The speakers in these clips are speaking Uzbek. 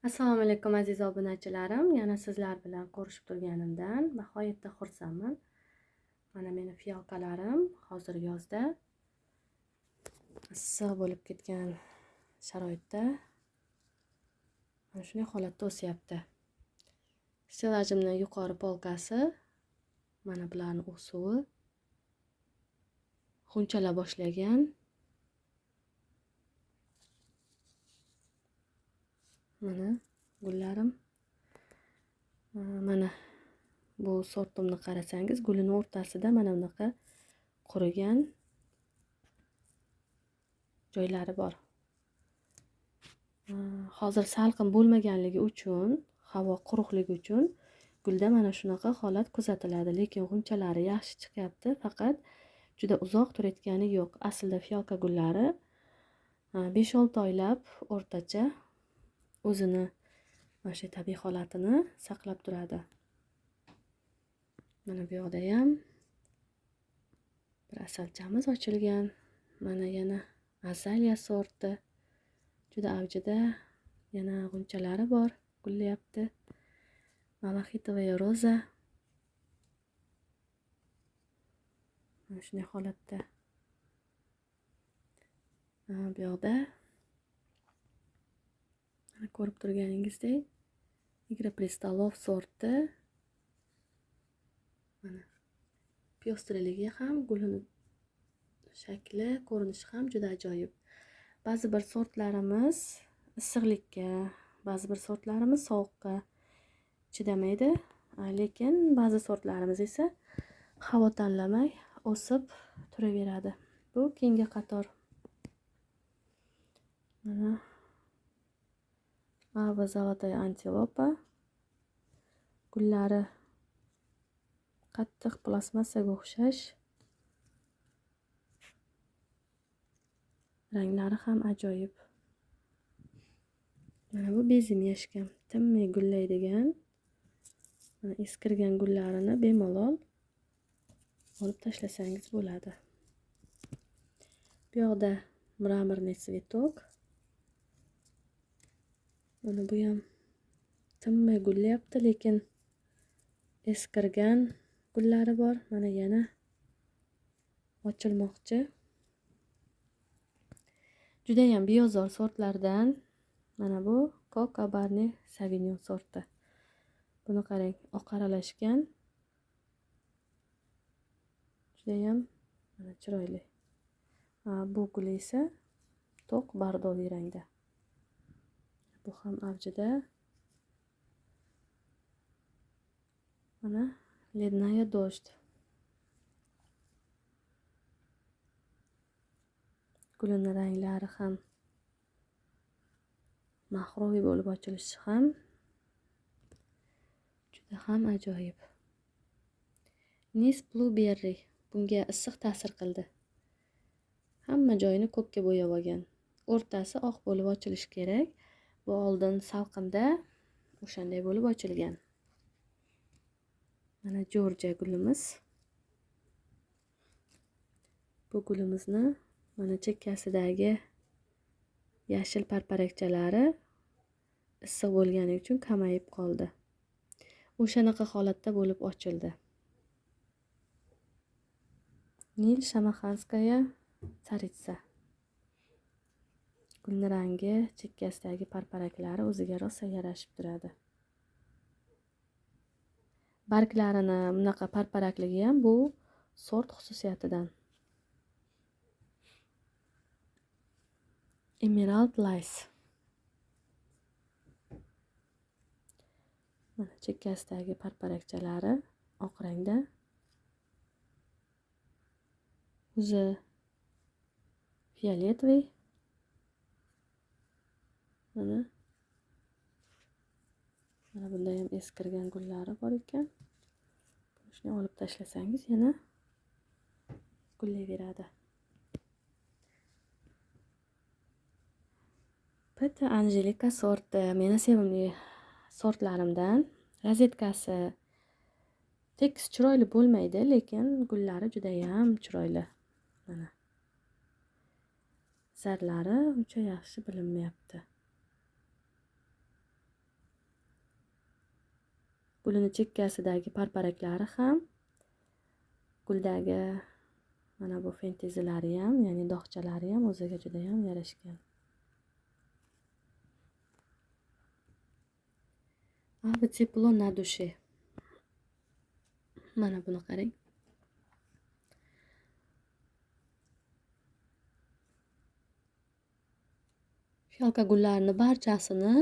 Assalomu alaykum aziz obunachilarim. Yana sizlar bilan ko'rishib turganimdan nihoyatda xursandman. Mana meni fiyalkalarim hozir yozda issiq bo'lib ketgan sharoitda mana shunday holatda o'syapti. Stelajimning yuqori polkasi mana bularning o'suvi xunchala boshlagan. Mana gullarim. Mana bu sortimni qarasangiz, gulini o'rtasida mana bunaqa qurigan joylari bor. Hozir salqin bo'lmaganligi uchun, havo quruqligi uchun gulda mana shunaqa holat kuzatiladi, lekin g'unchalari yaxshi chiqyapti, faqat juda uzoq turayotgani yo'q. Aslida fiyalka gullari 5-6 oylab o'rtacha o'zini mana shu tabiiy holatini saqlab turadi. Mana bu yoqda ham bir asalchamiz ochilgan. Mana yana azaliya sorti juda avjida, yana g'unchalari bor, gullayapti. Malaxitovaya roza mana shunday holatda. Bu yoqda mana ko'rib turganingizdek Igra Pristolov sorti, mana pyostraligi ham, gulini shakli, ko'rinishi ham juda ajoyib. Ba'zi bir sortlarimiz issiqlikka, ba'zi bir sortlarimiz sovuqqa chidamaydi, lekin ba'zi sortlarimiz esa havo tanlamay o'sib turaveradi. Bu keyingi qator. Mana Ava Zolotaya antilopa gullari qattiq plastmassaga o'xshash, ranglari ham ajoyib. Mana bu bezimyashka, tinmay gullaydigan, mana eskirgan gullarini bemalol olib tashlasangiz bo'ladi. Bu yoqda mramorniy tsvetok. Mana bu ham tinmay gullayapti, lekin eskirgan gullari bor. Mana yana ochilmoqchi. Juda ham biyozor sortlardan mana bu Coca Barney Sauvignon sorti. Buni qarang, oq aralashgan. Juda ham mana chiroyli. Bu gul esa to'q bordoviy rangda. Bu ham avjida. Mana Lednaya do'st. Gulini ranglari ham mahroviy bo'lib ochilishi ham juda ham ajoyib. Nis Blueberry bunga issiq ta'sir qildi. Hamma joyini ko'kka bo'yab olgan. O'rtasi oq bo'lib ochilishi kerak. Bu oldin salqinda o'shanday bo'lib ochilgan. Mana Georgia gulimiz. Bu gulimizni mana chekkasidagi yashil parparakchalari issiq bo'lgani uchun kamayib qoldi. O'shanaqa holatda bo'lib ochildi. Nil Shamaxanskaya Tsaritsa. Gulni rangi, chekkasidagi parparaklari o'ziga rosa yarashib turadi. Barglarini bunaqa parparakligi ham bu sort xususiyatidan. Emerald Lace. Mana chekkasidagi parparakchalari oq rangda. O'zi fioletviy. Mana bunda ham eskirgan gullari bor ekan. Shuni olib tashlasangiz yana gullayveradi. Peta Angelika sorti meni sevimli sortlarimdan. Rozetkasi tekis chiroyli bo'lmaydi, lekin gullari juda ham chiroyli. Mana zarlari uncha yaxshi bilinmayapti. Gulini chekkasidagi parparaklari ham, guldagi mana bu fentezilari ham, ya'ni dog'chalari ham o'ziga juda ham yarashgan. Abi тепло на душе. Mana buni qarang. Fiyalka gullarini barchasini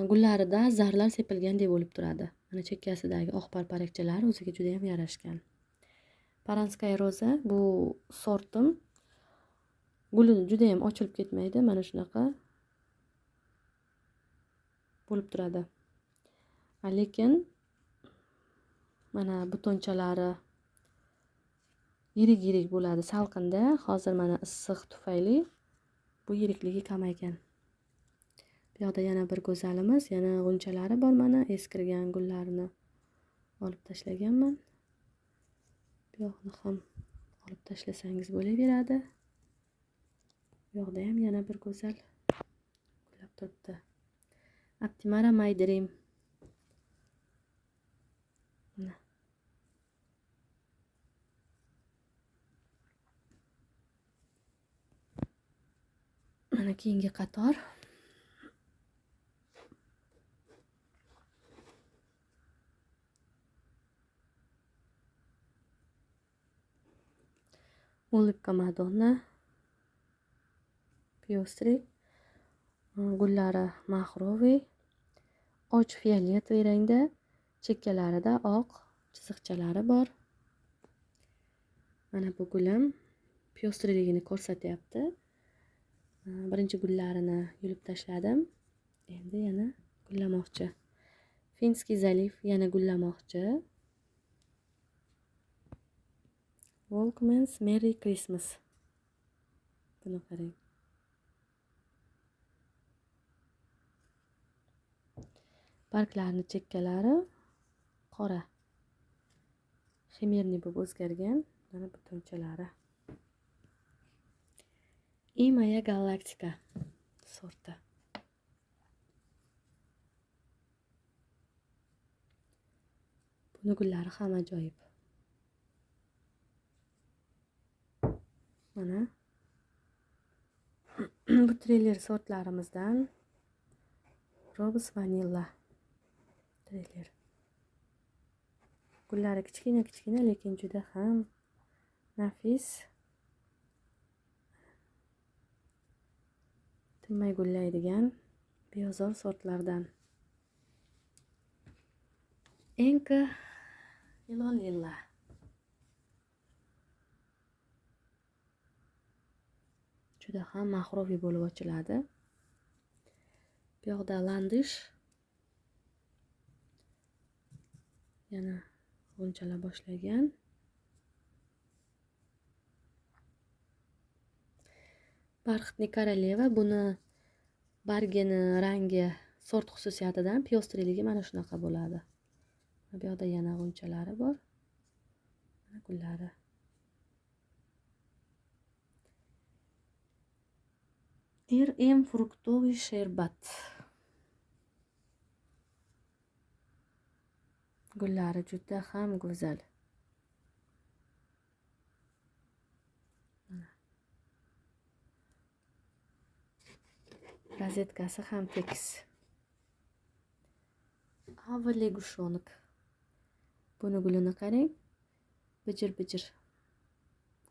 gullarida zarlar sepilgandek bo'lib turadi. Mana chekkasidagi oq parparakchalar o'ziga juda ham yarashgan. Paranskaya roza bu sortim guli juda ham ochilib ketmaydi, mana shunaqa bo'lib turadi. Lekin mana butonchalari yirik-yirik bo'ladi salqinda. Hozir mana issiq tufayli bu yirikligi kamaygan. Bu yoqda yana bir go'zalimiz, yana g'unchalari bor. Mana eskirgan gullarni olib tashlaganman. Bu yoqni ham olib tashlasangiz bo'laveradi. Bu yoqda ham yana bir go'zal gullab turibdi. Optimara My Dream. Mana. Mana keyingi qator. Улыбка Madonna. Пёстрый. Gullari mahroviy, och fioletовый rangda, chekkalarida oq chiziqchalari bor. Mana bu gulim pyostriyligini ko'rsatyapti. Birinchi gullarini yulib tashladim. Endi yana gullamoqchi. Finskiy zaliv yana gullamoqchi. Volkman's Merry Christmas. Buni qarang. Barglarning chekkalari qora. Ximerni bo'lib o'zgargan. Mana butunchalari. Imaya Galaktika sorti. Buni gullari ham ajoyib. Mana bu treyler sortlarimizdan Robus Vanilla treyler. Gullari kichkina-kichkina, lekin juda ham nafis. Tinmay gullaydigan beozor sortlardan. Enka Ilonilla. Juda ham mahroviy bo'lib ochiladi. Bu yoqda landish yana g'unchala boshlagan. Barxitli koroleva, buni bargini rangi sort xususiyatidan pyostriyligi mana shunaqa bo'ladi. Bu yoqda yana g'unchalari bor. Mana gullari. RM fruktoviy sherbat. Gullari juda ham go'zal. Rozetkasi ham tekis. Ava legushonok. Buni gulini qarang. Bijir-bijir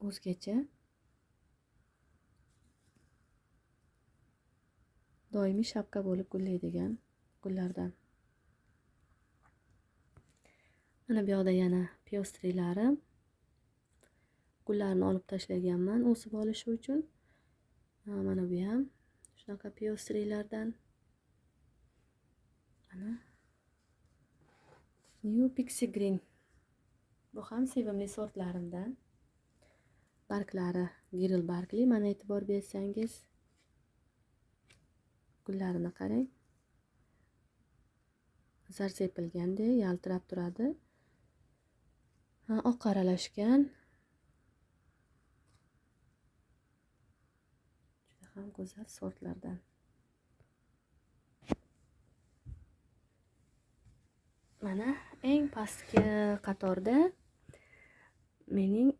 o'zgacha. Doimiy shapka bo'lib gullaydigan gullardan. Mana bu yoqda yana pyostriylari. Gullarni olib tashlaganman o'sib olishi uchun. Mana bu ham shunaqa pyostriylardan. Mana New Pixie Green. Bu ham sevimli sortlarimdan. Barglari giril bargli, mana e'tibor bersangiz. Gullarini qarang. Zar sepilgandek yaltirab turadi. Oq aralashgan. Juda ham go'zal sortlardan. Mana eng pastki qatorda mening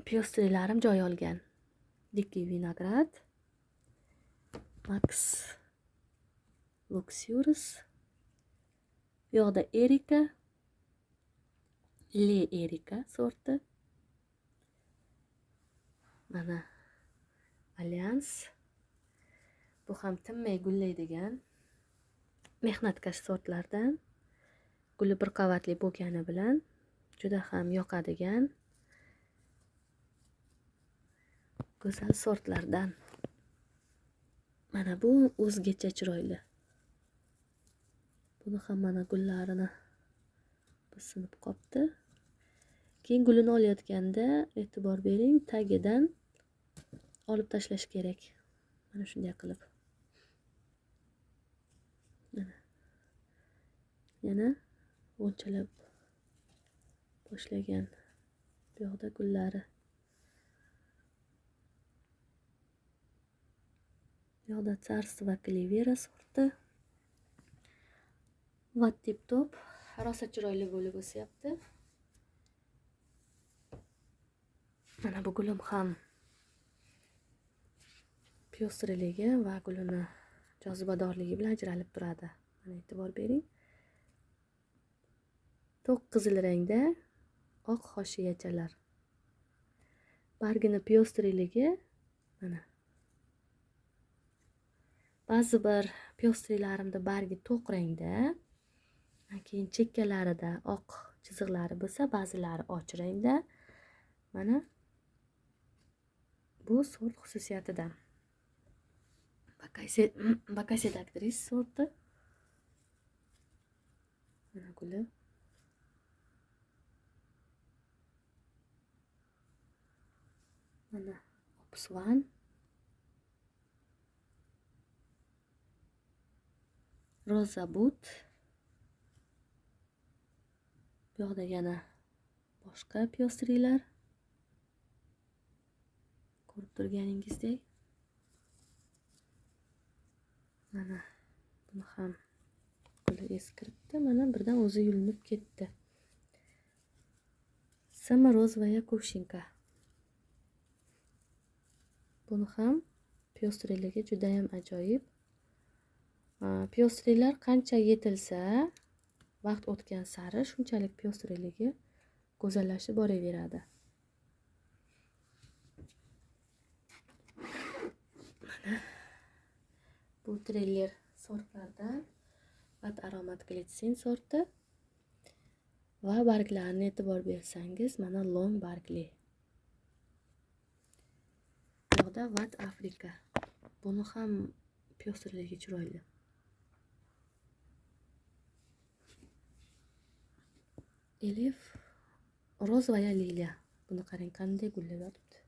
пёстрыйlarim joy olgan. Дикий виноград, Max Luxurious, bu yoqda Erika, Le Erika sorti. Mana Alyans. Bu ham tinmay gullaydigan mehnatkash sortlardan. Guli bir qavatli bo'lgani bilan juda ham yoqadigan go'zal sortlardan. Mana bu o'zgacha chiroyli. Buni ham mana gullarini sinib qopti. Keyin gulini olayotganda e'tibor bering, tagidan olib tashlash kerak. Mana shunday qilib. Mana. Yana g'unchalab boshlagan bu yoqda gullari. Bu yoqda Царство Клевера sorti. Va tip-top rosa chiroyli bo'lib o'syapti. Mana bu gulim ham pyostrligi va gulini jozibadorligi bilan ajralib turadi. Mana e'tibor bering. To'q qizil rangda oq hoshiyachalar. Bargini pyostrligi mana. Ba'zi bir pyostrlarimda bargi to'q rangda, keyin chekkalarida oq chiziqlari bo'lsa, ba'zilari och rangda. Mana bu sort xususiyatidan. Bakaset aktris sorti. Mana guli. Mana Opus One. Rosa But. Bu yoqda yana boshqa pyostriylar. Ko'rib turganingizdek. Mana buni ham guli eskiribdi. Mana birdan o'zi yulinib ketdi. Саморозовая кувшинка. Buni ham pyostriyligi juda ham ajoyib. Pyostriylar qancha yetilsa, vaqt o'tgan sari shunchalik pyostriyligi go'zallashib boraveradi. Mana bu triller sortlardan Bat aromat glitsin sorti va barglarini e'tibor bersangiz, mana long bargli. Bu yoqda Vat Afrika. Buni ham pyostrligi chiroyli. Elif rozovая liliya. Buni qarang, qanday gullab yotibdi.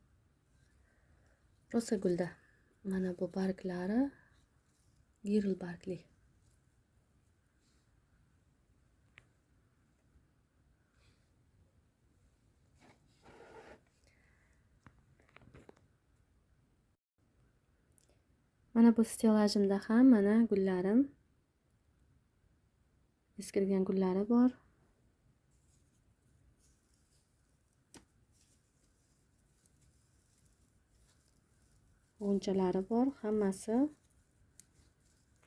Rosa gulda. Mana bu barglari girl bargli. Mana bu stelajimda ham mana gullarim, eskirgan gullari bor. G'unchalari bor, hammasi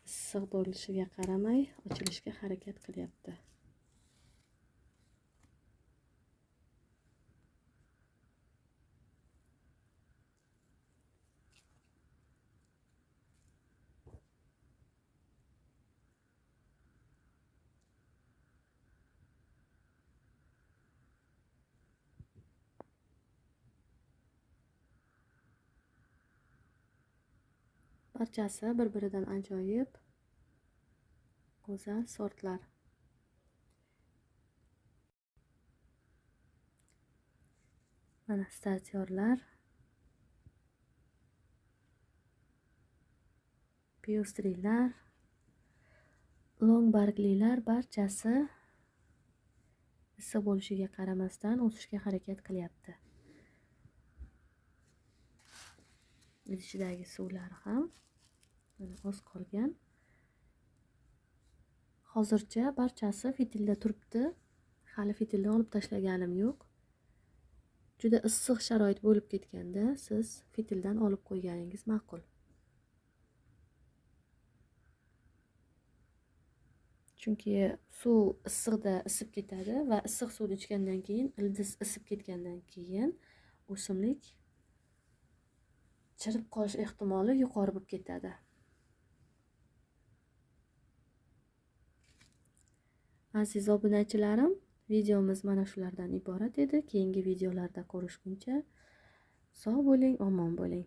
issiq bo'lishiga qaramay ochilishga harakat qilyapti. Barchasi bir-biridan ajoyib go'zal sortlar. Mana startyorlar, pyostriylar, long barglilar barchasi issiq bo'lishiga qaramasdan o'sishga harakat qilyapti. Idishidagi suvlar ham mana oz qolgan. Hozircha barchasi fitilda turibdi. Hali fitilni olib tashlaganim yo'q. Juda issiq sharoit bo'lib ketganda siz fitildan olib qo'yganingiz ma'qul. Chunki suv issiqda isib ketadi va issiq suvni ichgandan keyin, ildiz isib ketgandan keyin o'simlik chirib qolish ehtimoli yuqori bo'lib ketadi. Aziz obunachilarim, videomiz mana shulardan iborat edi. Keyingi videolarda ko'rishguncha sog' bo'ling, omon bo'ling.